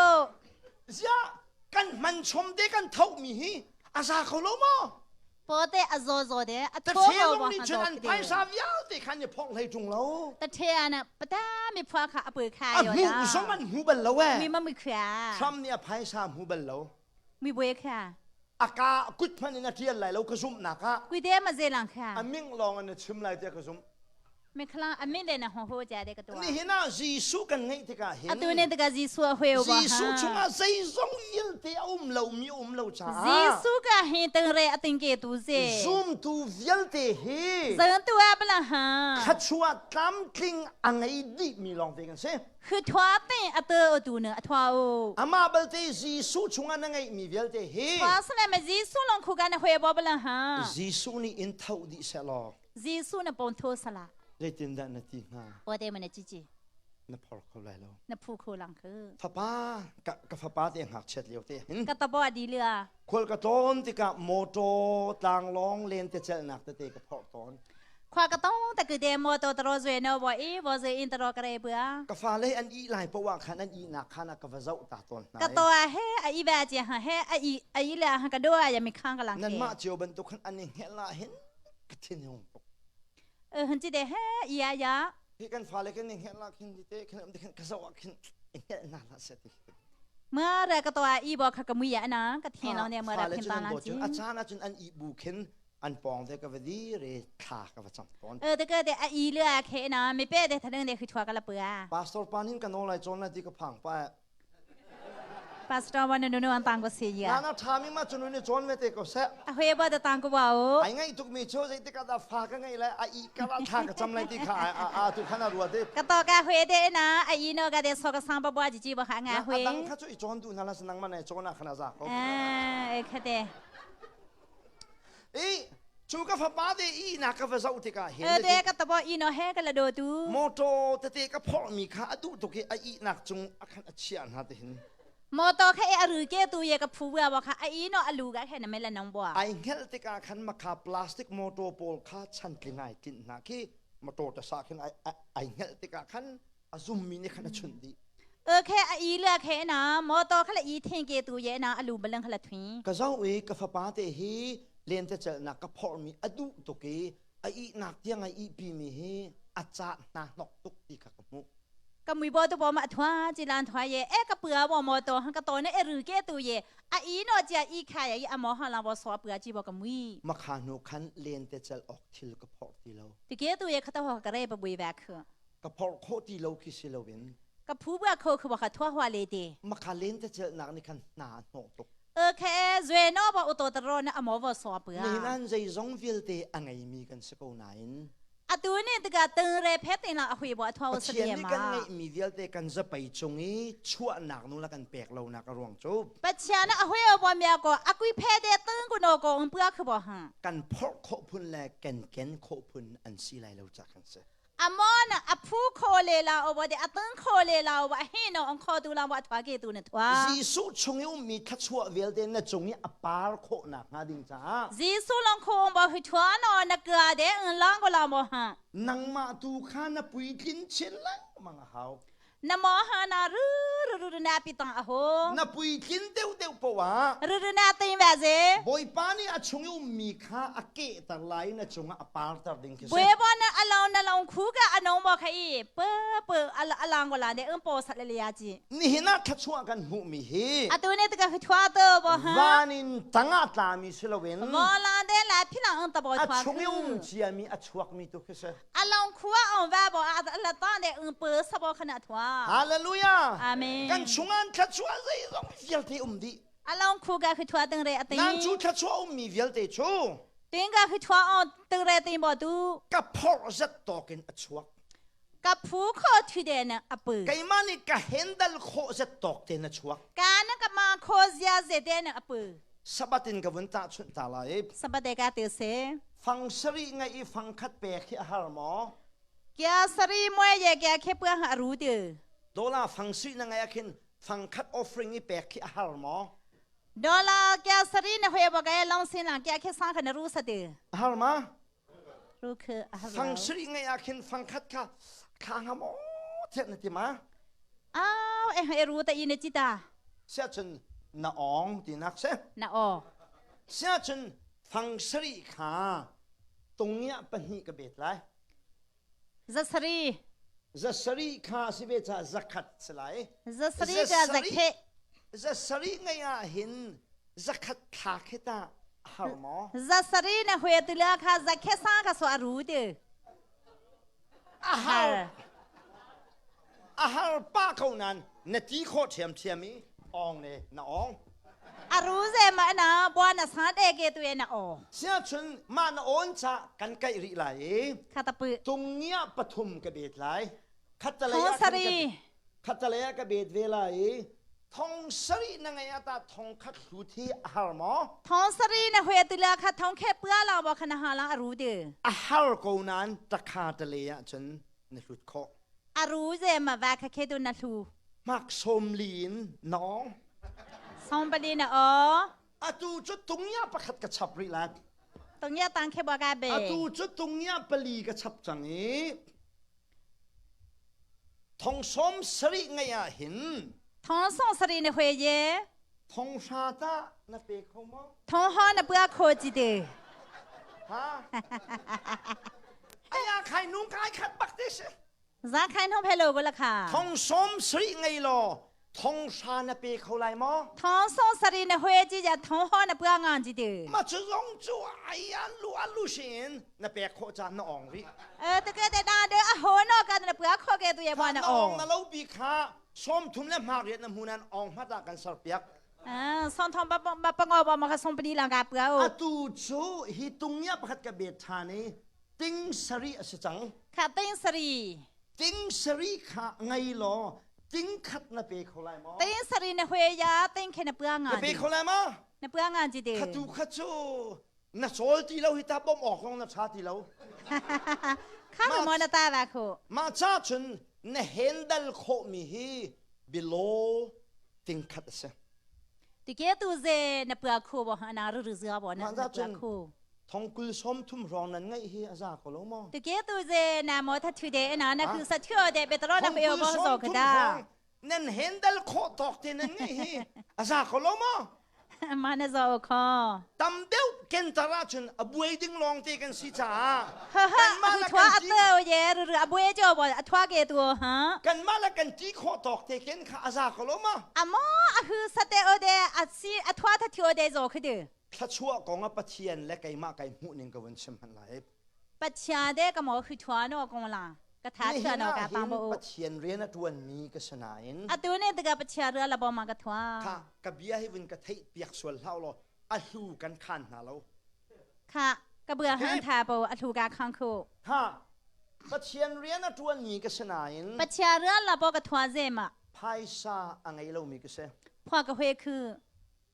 呀，kan man chom de kan thau mi hi a za kho lo mo 波得阿做做的阿 ta the long ni chun an phaisa vialte khan ni phong hlei tung lo ตะเทียนะปะตามีพวกค่ะอปือค่ะ a mu song an hu bal lo มี e มามีขวา Trump nih a phaisa hmu bal lo มีบวยค่ะ a ka kut hmanh in a ṭial lai lo ka zumhnak ah กุยเดมาเจลังค่ะ a ming lawng in a chim lai tiah ka zumh ไม่คลาอมิเลนะฮโฮจาเดกตัว Nihin ah Jesuh kan ngeih tikah hin อตูเนตกะจีซัวฮเวบะ Jesuh chungah zeizong vialte a um lomi um lo caah จีซูกะหิตึงเรอติงเกตูเซ zumtu vialte hi เซินตัวบละฮะ thluachuah tlamtling a ngei dihmi lawngte kan si. คือทวเป็นอเตอตูเนอทวโอ Amah balte Jesuh chungah na ngeihmi vialte hi ทวสเลมจีซูลงคูกันฮเวบะละฮะ Jesuh nih in tho dih sehlaw จีซูนะปนโทสละ zeitindah na ti hnga? โอเดมันจีจี Na phor kho lai lo. นะพูคูลังคือ Fapa ka, ka fapa te ngakchiat lio te hin. กะตะบอดีเรือ Khual ka tlawn tikah motor tlanglawng lentecelhnak tete ka phorh tawn. ควากะต้องตะคือเดโมโตตรอซวยนบ่อีบ่ซอินตรอกระเบือ Ka fale an ih lai poah ah khan an ihnak khan ah ka va zoh ta tawn hna กะตัวเฮออีบาจีฮะเฮออีออีละฮะกะดัวยามีข้างกะลัง Nanmah cio bantuk khan an i hngelh ah hin ka thin hung tuk. เออหันจิเดเฮอียา Hi kan fale kan i hngelh ah khin te khin um te khin ka zoh ah khin i hngelh na hlah seh ti. เมื่อไรกะตัวอีบ่ขะกะมุยะนะกะเทนเอาเนี่ยเมื่อไร Fale พิม cun an ตาลัง dawt จี cun a caan ah cun an ih bu khin an pawng te ka va dir i thla ka va cam tawn. เออตะเกเดออีเลือเคนะไม่เป้เดทะนึงเดคือชัวกะละเปือ Pastor pan hin ka nawl lai cawn lai ti ka phang pa. ปาสตอร์วันนุนอันตังก็เสีย Na na ṭhami ma cun ni cawn ve te ko seh. อเฮบ่ตะตังก็ว่าโอ Ai ngaih tukmi cu zeitik ah dah fa ka ngeih lai, a ih kar ah thla ka cam lai ti kha a a tu khan a ruat i. กะตอกะเฮเดนะออีโนกะเดซอกะซังปะบัวจิจิบ่หางาเฮ A dang kha cu i cawn duh hna la nangmah na i cawn ah khan a za ko. เออคะเด I cu ka fapa te ihnak ka va zoh tikah hin เออเดกะตะบ่อีโนเฮกะละโดตู motor tete ka phorhmi kha a duh tuk i a ihnak cung a khan a chiah hna te hin. Motor kha e aru ke tu ye ka phu bua wa kha a i no alu ga khe na me la nong bua. Ai hngelh tikah khan makha plastic motor pawl kha chantling ai tlinh hna khi motor ta sa khin ai ai hngelh tikah khan a zummi nih khan a chunh dih. E khe a i le khe na motor kha la i theng ke tu ye na alu balang kha la thui. Ka zoh i ka fapa te hi lentecelhnak ka phorhmi a duh tuk i a ihnak tiang a ihpimi hi a cah hna hnok tuk ti kha ka hmuh. Ka mui bo tu bo ma thwa chi lan thwa ye e ka pua bo mo to han ka to ne e ru ke tu ye a i no chia i kha ye a mo ha la bo so pua chi bo ka mui. Makha hnu khan lentecelh awk thil ka phorh ti lo. Ti ke tu ye kha ta ho ka re pa bui va khu. Ka phorh khawh ti lo khi si loin. Ka phu bua kho khu ba kha thua hua le te. Makha lentecelhnak nih khan hna a hnawh tuk. Okay, zwe no ba uto taro na amo vo so pua. Nihin an zeizong vialte a ngeimi kan si ko nain Atu ni tikah tengre phet in a hui bo thwa sa Pathian nih kan ngeihmi vialte kan zapei cung i chuahnak nu la kan pek lonak a ruang cu Pathian a hui bo mia ko akui phe de teng ku no ko ung pua khu bo ha. Kan phorh khawh phun le kan ken khawh phun an si lai lo ca kan si. Amon a phu kho le la o bo de a teng kho le la o ba he no ong kho tu la bo thwa ke tu na thwa. Jesuh chung i ummi thluachuah vialte na cung i a par khawhnak hnga ding caah Jesuh long kho ong bo hui thwa no na ka de ng lang ko la mo ha. Nangmah tu kha na puitlin chin lengmang a hau. Na mo ha na ru ru ru na pi tang a ho. Na puitlin deuh deuh poah ah Ru ru na ting va ze. Bawipa nih a chung i ummi kha a kehter lai na cungah a parter ding khi si. Bawipa na along na long khu ka anong mo kha i pe pe alang ko la ne um po sat le ya chi. Nihin ah thluachuah kan hmuhmi hi Atu ne ta ka thua to bo ha. Van in tangah tlami si loin Mo la de la phina ang ta bo a thua. chung i um ciami a chuakmi tu khi si. Along khua ong va bo a la ta ne ung pe sa bo khana thua. Hallelujah. Amen. Kan chungah thluachuah zeizong vialte um dih. Along khu ka khu thua teng re ating. Nan cu thluachuah ummi vialte cu Ting ka khu thua on teng re ting bo tu. Ka phorh zat tawk in a chuak. Ka phu kho thu de na apu. Keimah nih ka handle khawh zat tawk te na chuak. Ka na ka ma kho zia ze te na apu. Sabat in ka vun tahchunh ta lai. Sabat e ka te se. Fang sarih ngai i fang khat pek hi a har maw? Kya sari moe ye kya khe pua ha ru tu. Dola fang sui na ngai akhin fang khat offering i pek khi a har maw? Dola kya sari na hwe ba ka long sin la kya khe sang kha na ru sa tu. A har ma? Ru khe a har. Fang sari ngai akhin fang khat kha kha nga maw thiat na ti ma? Aw e he ru ta i na chita. Sia chun na ong ti nak se. Na o. Sia chun Fang sarih kha tungiah pahnih ka bet lai. Zasari. Zasarih kha si ve ca zakhat si lai. Zasarih ka zakhe. Zasarih ngei ah hin zakhat thla khi ta har maw? Zasarih na hue tula kha zakhe sa kha so aru tu. A har. A har pa ko nan na ti khawh ṭhiamṭhiam i awng le na awng. A ru ze ma na bua na sa de ke tu na aw. Siahcun mah na awn ca kan kaih rih lai i Kha ta pu. tungia pathum ka bet lai. Khatalei Thong ah khan sari. ka khatalei ah ka bet ve lai i thong sarih na ngei ata thong khat hlut hi a har maw? Thong sari na hue tu la kha thong khe pua la bo kha na ha la a ru de. A har ko nain takha tale ah cun na hlut khawh. A ru ze ma va kha khe tu na hlu. Mak som li in na ong. Som pali na o. Atu cu tungya pakhat ka chap rih lai. Tungya tang khe bo ka be. Atu cu tungya pali ka chap cang i thong som sarih ngei ah hin Thong song sari na hwe ye. Thong hra ta na pe kho maw? Thong ha na pua kho chi te. Ha? Aya khai nung kai khat bak te si. Za khai nong phelo ko la kha. Thong som sri ngei lo thong sha na pe kho lai maw? Thong som sari na hwe chi ja thong ho na pua ngan chi te. Ma chu zong chu aya lu alu shin na pe kho cha na ong ri. Eh te ke te da de a ho no ka na pua kho ke tu ye ba na ong. Na lo bi kha Sawmthum le hmakriat na hmu nan ong hmat ah kan serpiak. Ah, sawmthum ba ba pango ba ma ka sawm pali lang ka pua o. Atu cu hi tungya pakhat ka bet ṭhan i ting sari a si cang. Kha ting sari. Ting sari kha ngei law ting khat na pe kho lai maw? Ting sari na hwe ya ting khe na pua nga. Na pe kho lai maw? Na pua nga ji de. Khatu kha cu na cawl ti lo hi ta bom awk zong na ṭha ti lo. Kha mo na ta va khu. Mah cha cun na handle khawhmi hi below. Tingkhat a si. Tike tu ze na pua khu bo na ru ru zua bo na pua khu. Thong kul som thum rong nan ngai hi a za ko lo mo. Tike tu ze na mo tha thu de na na khu sa thio de be tro na pe bo zo ka da. Nan handle khawh tawk te nan ngai hi a za ko lo maw? Mah na zo kho. Tam deuh ken tar ahcun a buai ding lawng te kan si caah kanmah la kan ti ye ru a buai jo bo a thua ke tu ha kanmah la kan ti khawh tawk te ken kha a za ko lo ma? Amo a hu sate o de a si a thua tha thio de zo khu du. Thlachuah kong a Pathian le keimah kai hmuh ning ka vun chim hman lai. Pathian de ka mo hu thua no kong la ka tha thua no ka pang bo. Pathian rian a tuan mi ka sanain. Atu ne daga Pathian ria la bo ma ka thua. Kha ka bia hi vun ka theih piak sual hlau lo a hlu kan khan hna lo. Kha ka bua han tha bo a hlu ka khang khu. Kha Pathian rian a tuan mi ka sanain. Pathian ria la bo ka thua ze ma. Phaisa a ngei lo mi ka si. Phua ka hwe khu.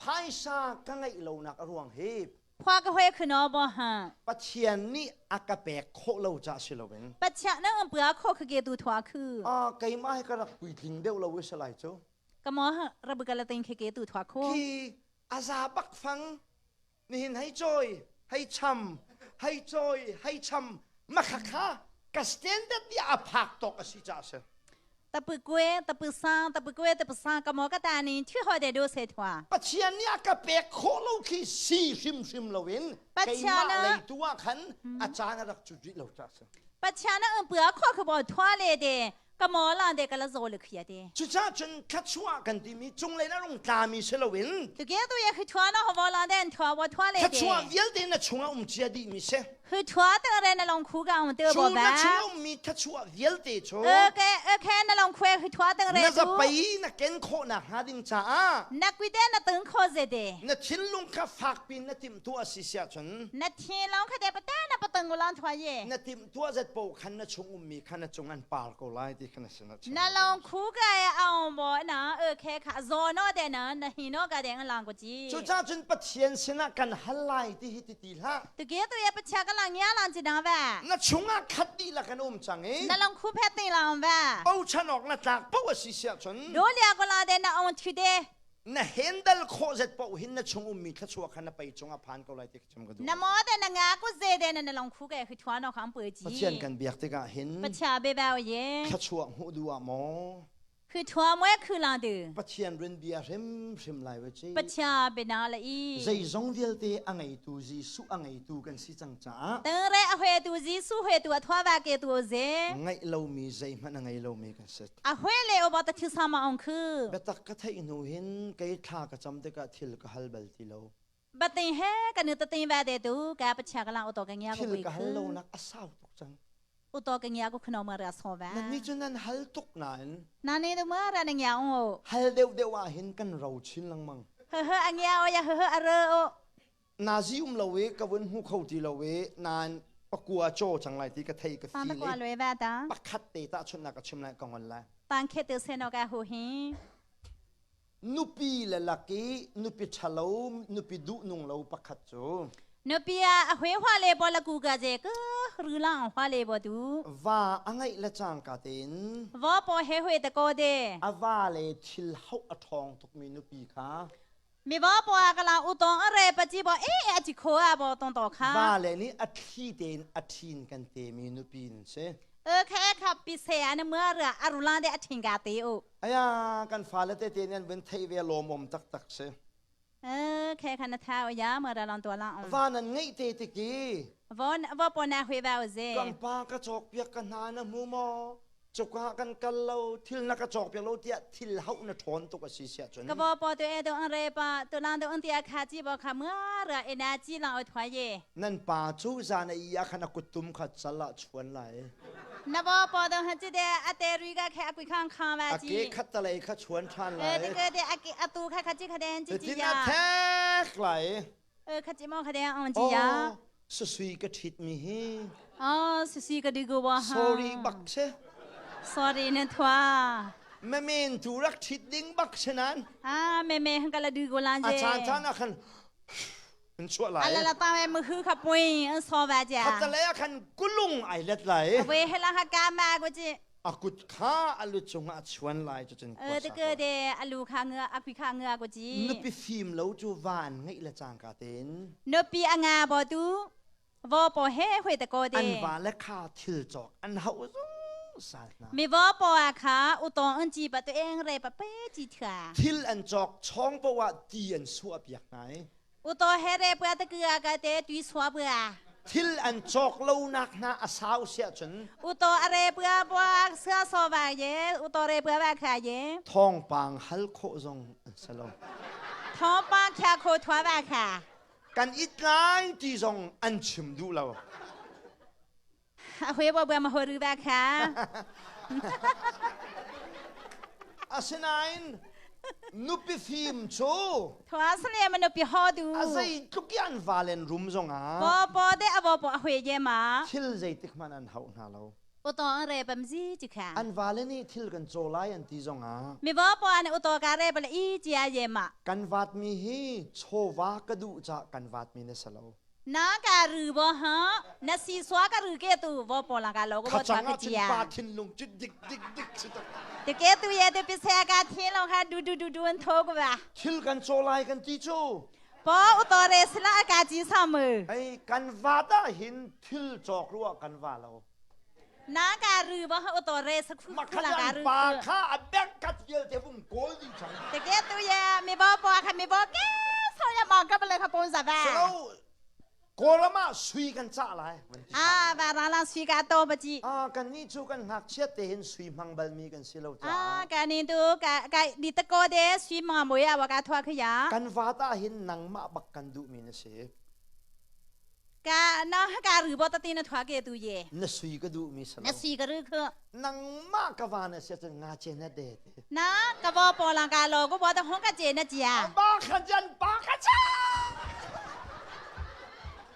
Phaisa ka ngeih lo nak a ruang hi Phua ka hoi khno bo ha. Pathian nih a ka pek khawh lo ca si loin. Pathian na ang pua kho kha ke tu thua khu. Ah keimah hi ka rak puitling deuh lo i salai cu. Ka mo ha rabu ka la ting khe ke tu thua khu. Khi aza bak fang nihin hei choi hei cham hei choi hei cham makhakha ka standard di a phak tok a si ca si. တပကွေတပစံတပကွေတပစံကမောကတာနီချွဟောတဲ့ဒိုဆေထွာ Pathian nih a ka pek khawh lo khi si hrimhrim loin Pathian keimah lei tu ah khan a caan a rak cut rih lo ca si. Pathian a pua kho kho bo thwa le de ကမောလာတဲ့ကလဇောလခရတဲ့ Cucaah cun thluachuah kan timi cunglei na rung tlami si loin တကယ်တော့ရခထွားနော်ဟောလာတဲ့ထွာဝထွာလေတဲ့ thluachuah vialte na chungah um cia dihmi si. ခထွားတဲ့နှလုံးခူကောင်တဲ့ Cu ဘောပါ na chungah ummi thluachuah vialte cu โอเคโอเคနှလုံးခွဲခထွားတဲ့ na zapei na ken khawh nakhnga ding caah နကွေတဲ့နတင်ခေါ်စေတဲ့ na thinlung kha fakpi na timhtuah a si siah cun နထင်လောင်းခတဲ့ပတနာပတငလန်ထွားရဲ့ na timhtuah zet paoh khan na chung ummi kha na cung an par ko lai ti kha na sin a chim. နလုံခူကရအောင်ဘောနာโอเคခါဇောနောတဲ့နနဟင်နောကတဲ့လန်ကိုကြည့် Cucaah cun Pathian sinah kan hal lai ti hi ti ti hlah. တကယ်တော့ရပချကလညာလန်ချင်တာပဲ Na chungah khat dihlak an um cang i နလုံခူဖက်တင်လောင်ပဲ bochan awk na tlak paoh a si siah cun ဒိုလျာကလာတဲ့နအောင်ချူတဲ့ na handle khawh zet paoh hin na chung ummi thluachuah kha na pei cungah phan ko lai ti ka chim ka duh. နမောတဲ့နငါကုစေတဲ့နလုံခူကဲခထွားနော်ခံပွေကြီး Pathian kan biak tikah hin ပချာဘေဘောယေ thluachuah hmuh duh ah maw ခထွားမွဲခလာတူ Pathian rin bia hrimhrim lai ve ci. ပချာဘေနာလီ Zeizong vialte a ngeitu Jesuh a ngeitu kan si cang caah တန်ရဲအခွေတူဇီစုခွေတူအထွားပါကေတူဇေ ngeih lomi zeihmanh a ngei lomi kan si. အခွေလေအဘတချဆမအောင်ခု Biatak ka theih hnu hin kei thla ka cam tikah thil ka hal bal ti lo. ပတင်ဟဲကနတတင်ပါတဲ့တူကပချာကလာအတော်ကညာကို Thil ဝေ ka ခု hal lo nak a sau tuk cang. အတော်ကညာကိုခနောမရဆောပါ Nan nih cun nan hal tuk nain နာနေတမရနညာအောင် hal deuhdeuh ah hin kan ro chin lengmang. ဟဟအညာအောရဟဟအရော Nazi um lo i ka vun hmu kho ti lo i nain pakua chaw cang lai ti ka thei ka တန် feel i တကွာလွယ်ပါတာ pakhat te ta chun na ka chim lai ka ngon lai. တန်ခက်တဲ့ဆေနောကဟူဟင် Nupi le laki nupi ṭhalo nupi duh nung lo pakhat cu နပီယာအခွေဟွာလေပေါ်လကူကကျကရူလောင်ဟွာလေပေါ်တူ va a ngeih le cangka tein ဝပေါ်ဟဲဟွေတကောတဲ့ a va le thil hauh a ṭhawng tukmi nupi kha မေဘောပေါ်ကလာဥတောအရေပတိဘောအေးအချီခိုးအဘောတုံတော်ခါ va le nih a thli tein a ṭhin kan temi nupi nan si. เออแค่ขับปิเสียนเมื่อเรืออรุลาเดอทิงกาติโอ Aya kan fale tete nih an vun theih ve lawmawm taktak si. เออแค่คันท้าอยาเมื่อเราลองตัวละอ Va nan ngeih te tiki วอนวอปนาหุยบาวเซ kan pa ka cawk piak ka hna na hmu maw cuka kan kal lo thil na ka cawk piak lo tiah thil hauh na ṭhawn tuk a si siah cun กบอปอตัวเอตัวอันเรปะตัวลางตัวอันเตียคาจีบอคาเมื่อเรือเอนาจีลางอถวายเย nan pa cu zan a i ah khan a kuttum kha cal ah chuan lai นบอปอตัวหันจีเดอเตรีกะแค่อกุยข้างคาวา a จี ke khat talei kha chuan ṭhan เออ lai ตะเกเดอเกอตูคาคาจีคาเดนจีจี tin ยา a thek lai เออคาจีมอคาเดนออนจียา oh susui ka ṭhit mi hi อ๋อสุสีกะดิกวะฮะ sorry bak se sorry นันทวา me men tu rak ṭhit ding bak se nan อ่าเมเมหังกะละดิกวลัน a เจ caan caan ah khan an chuah lai อะละละตาเมมือคือขับปุยอันซอวาจ้า khat talei ah khan kulung ai let lai เวเฮลังฮากามากูจี A kut kha a lu cungah a chuan lai cucun khua sa Teke de alu kha nga akui kha nga ko ji. Nupi fim lo cu van ngeih le cangka tein. Nupi a nga bo tu vo po he hui te ko de. An va le kha thil cawk an hauh zungzal hna. Mi vo po a kha utong an chi pa tu eng re pa pe chi thua. Thil an cawk chong po ah ti an suah piak hna i. Uto he re pua te kua ka te tui sua pua. Thil an cawk lonak hna a sau siah cun. Uto a re pua pua sia so va ye uto re pua va kha ye. Thawngpang hal khawh zong an si lo. Thawngpang khia kho thua va kha. Kan it lai ti zong an chim duh lo. A hui bo bua ma ho ru va kha. Asinain nupi fim cu Thua sale ma nupi ho du. A zeitluk i an valen rum zongah Po po de a bo po a hui ye ma. Thil zeitik hmanh an hauh hna lo. Uto an re pam zi chi kha. An vale nih thil kan caw lai an ti zongah Mi bo po an uto ka re bala i chia ye ma. Kan vat mi hi chawva ka duh ca kan vat mi na si lo. Na ka ru bo ha na si swa ka ru ke tu bo po la ka lo ko bo Khachang tha ah ka cun chia. pa thinlung cu dik dik dik si tak. Te ke tu ye te pi se ka thi lo kha du du du du an tho ko ba. Thil kan caw lai kan ti cu. Po u to re sila ka chi sa mu. Ei kan vat ah hin thil cawk ruah kan va lo. Na ka ru bo ha u to re sa khu Ma khu la ka khan ru. pa kha a bank kat vialte vung kawl ding chang. Te ke tu ye mi bo po kha mi bo ke so ya ma ka bale kha pon za ba. So Kawlram ah sui kan cah lai. Ah, va ra la sui ka to ba chi. Ah, kan nih cu kan ngakchiat te hin sui hmang bal mi kan si lo caah. Ah, ka ni tu ka ka di ta ko de sui ma mo ya wa ka thwa kha ya. Kan va ta hin nangmah bak kan duh mi na si. Ka na ka ru bo ta ti na thwa ke tu ye. Na sui ka duh mi sa Na sui ka ru khu. Nangmah ka va na sia cun nga che na de te. Na ka bo po lang ka lo ko bo ta hong ka che na chia. Ba kha jan ba kha cha.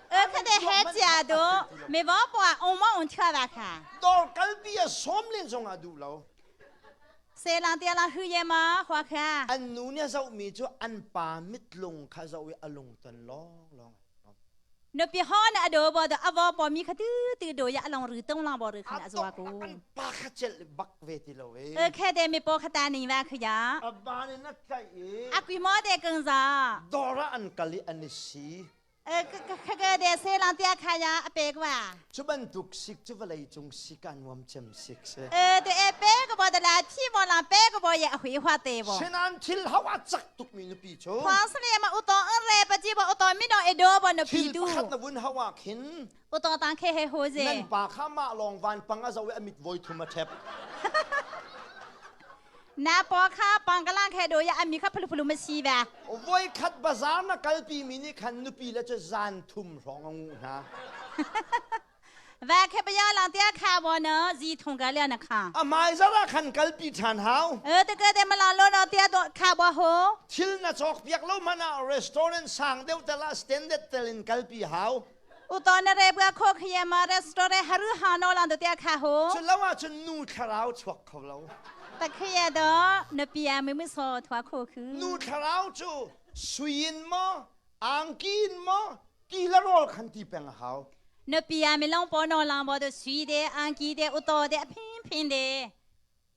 呃，可得还加多，没忘不啊，我冇on 跳吧卡。 Dor kalpi a som len zong a duh lo. 谁让爹让黑夜吗？花卡。 An nu nih a zohmi cu an pa mitlung kha zoh i a lungton lawnglawng. 那别好呢，阿多波的阿波波米可嘟嘟多呀，龙日东浪波日看阿做个。 An pa kha cel bak ve ti lo e. 呃，看得没波可大你哇可呀。 A ba nih na tlaih i. 阿贵毛得跟上。 Dor ah an kal i an i si. 呃，可可可个的谁让爹看呀？阿伯个哇。 Cu bantuk sik cu vawleicung sik ah nuam cem sik si. 呃，对，阿伯个波的啦，提莫让伯个波也会话对不？ Sinan thil hau a cak tukmi nupi cu. 黄色的嘛，有当恩来不记不，有当米当一多不那 Thil 皮多。 pakhat na vun hau ah khin 有当当开开好子。 nan pa kha mah lawng vanpang a zoh i a mit voi thum a ṭhep. 那包卡帮个人开多呀，阿米卡扑噜扑噜没西吧？ Voi khat bazaar na kalpi mi nih khan nupi le cu zan thum hrawng a nguh hna. 外开不要让爹看我呢，是通个了呢看。 A hmaizarh ah khan kalpi ṭhan hau. 呃，这个的么让老老爹多看我好。 Thil na cawk piak lo hmanh ah restaurant sang deuh tel ah standard tel in kalpi hau. 有当那个不要考开嘛，restaurant 还是好闹让爹看好。 Cu lo ahcun nu thlarau chuak kho lo. 但开呀的，那边妹妹说他考去。 Nu thlarau cu sui in maw, angki in maw, ti le rawl khan ti peng a hau. 那边没拢包闹让我的水的、安基的、有多的、平平的。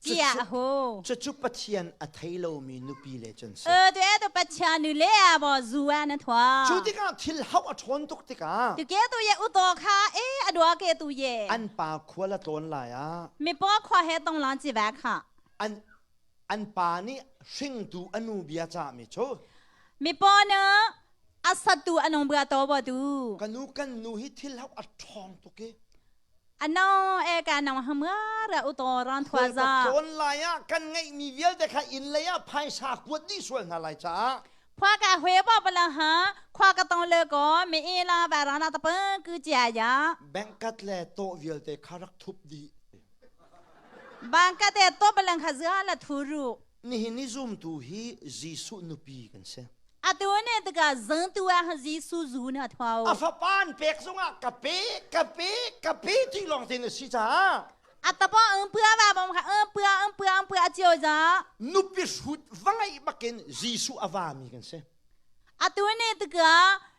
家好。 Cucu Pathian a thei lomi nupi le cun si. 呃，对，都把钱女来啊，不入啊那团。 Cu tikah thil hauh a ṭhawn tuk tikah. 就给都也有多卡，哎，阿多给都也。 An pa khual a tlawn lai ah. 没包括还东浪几万卡。 An an pa nih hringtu a nu bia cahmi cu. 没包呢，阿十度阿农不要多不多。 Ka nu kan nu hi thil hauh a ṭhawng tuk i. 阿农哎，个农什么了？有多让团 Khual 子。 ka tlawn lai ah kan ngeihmi vialte kha inn lei ah phaisa kuat dih sual hna lai caah. 夸个回报不了哈，夸个东了个，没一啦，晚上那他本个家呀。 Bank le tawh vialte kha rak thup dih. Bank te to不能开始了投入。 Nihin ni zumtu hi Jesuh nupi kan si. 啊，对呢，这个人多啊，耶稣如呢，他 A fapa an pek zongah ka pe, ka pe, ka pe ti lawng te na si caah. 啊，特别嗯不啊吧，我看嗯不啊嗯不啊嗯不啊叫着。 Nupi hrut va ngeih bakin Jesuh a vami kan si. 啊，对呢，这个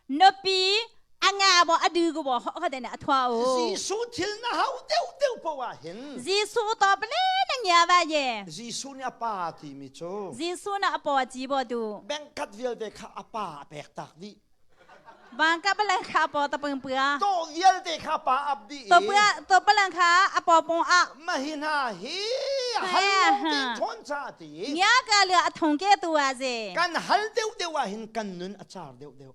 奴婢 A nga bo a du ko bo ho kha den a thwa o. Jesuh thil na hau deuh deuh po ah hin. Jesuh to pale na ngia va ye. Jesuh nih a pa timi cu. Jesuh na a pa ci bo tu. Bank khat vialte kha a pa a pek tak dih. Bangka palang kha po ta pang pua. To vialte kha pa ap dih. To pua to palang kha a po pong a. Ma hi hna hi hal lo te thon cha ti. Nya ka le a thong ke tu a ze. Kan hal deuh deuh ah hin kan nun a char deuh deuh.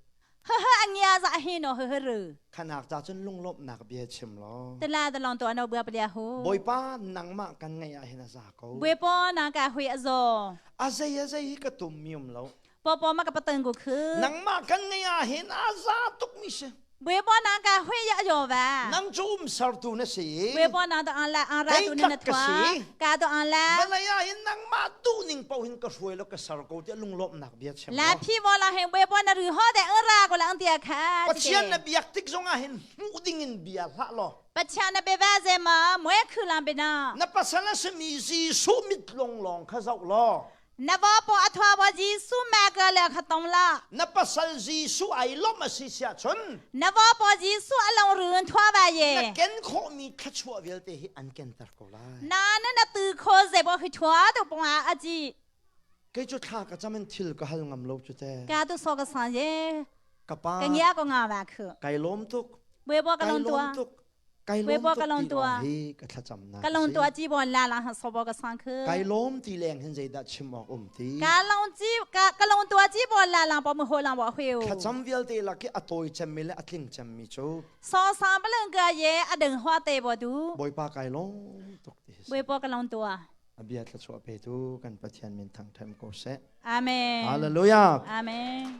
Ha a ngia za hi no ha ru. Khanak ca cun lunglawmhnak bia chim law. Tala da long to ano bua palia hu. Bawipa nangmah kan ngeih ah hin a za ko. Bawipa nang ka hui a zo. A zei a zei hi ka tum mi um lo. Popo ma ka patang ko khu. Nangmah kan ngeih ah hin a za tuk mi si. Bawipa nang ka hui ya yo va. Nang cu um sertu na si. Bawipa nang to an la an ra tu na thwa. Ka to an la. Malay ah hin nangmah duh ning paoh hin ka hruai lo ka ser ko tiah lunglawmhnak bia chim La phi bo la heng Bawipa na ru ho de ra ko la ang tia kha. Pathian na biak tik zong ah hin hmuh ding in bia hlah law. Pathian na be va ze ma moe khu lam be na. Na pasal a simi Jesuh mit long long kha zoh law. Na va po a thwa bo Jesuh ma ka le kha tong la. Na pasal Jesuh ai lom a si sia chun. Na va po Jesuh a long run thwa ba ye. Na ken khawh mi thluachuah vialte hi an ken ter ko lai. Na na na tu kho ze bo hi thwa tu pong a a ji. Kei cu thla ka cam in thil ka hal ngam lo cu te. Ka tu so ka san ye. Ka pa. Ka ngia ko nga wa khu. Kai lom tuk. Bwe bo ka lon tua. Tuk. Kai lom tuk ti lawng hi ka thlacam na. Ka lon tua chi bon la la ha so bo ka sang khu. Kai lom ti leng hin zeidah chim awk um ti. Ka lon chi ka ka lon tua chi bon la lang po mu ho lang bo huiu. Thlacam vialte lak i a tawi cemmi le a tling cemmi cu. So sang palang ka ye a deng hua te bo du. Bawipa kai lom tuk ti. Bwe bo ka lon tua. A bia thluachuah petu kan Pathian min thangṭhat ko seh. Amen. Hallelujah. Amen.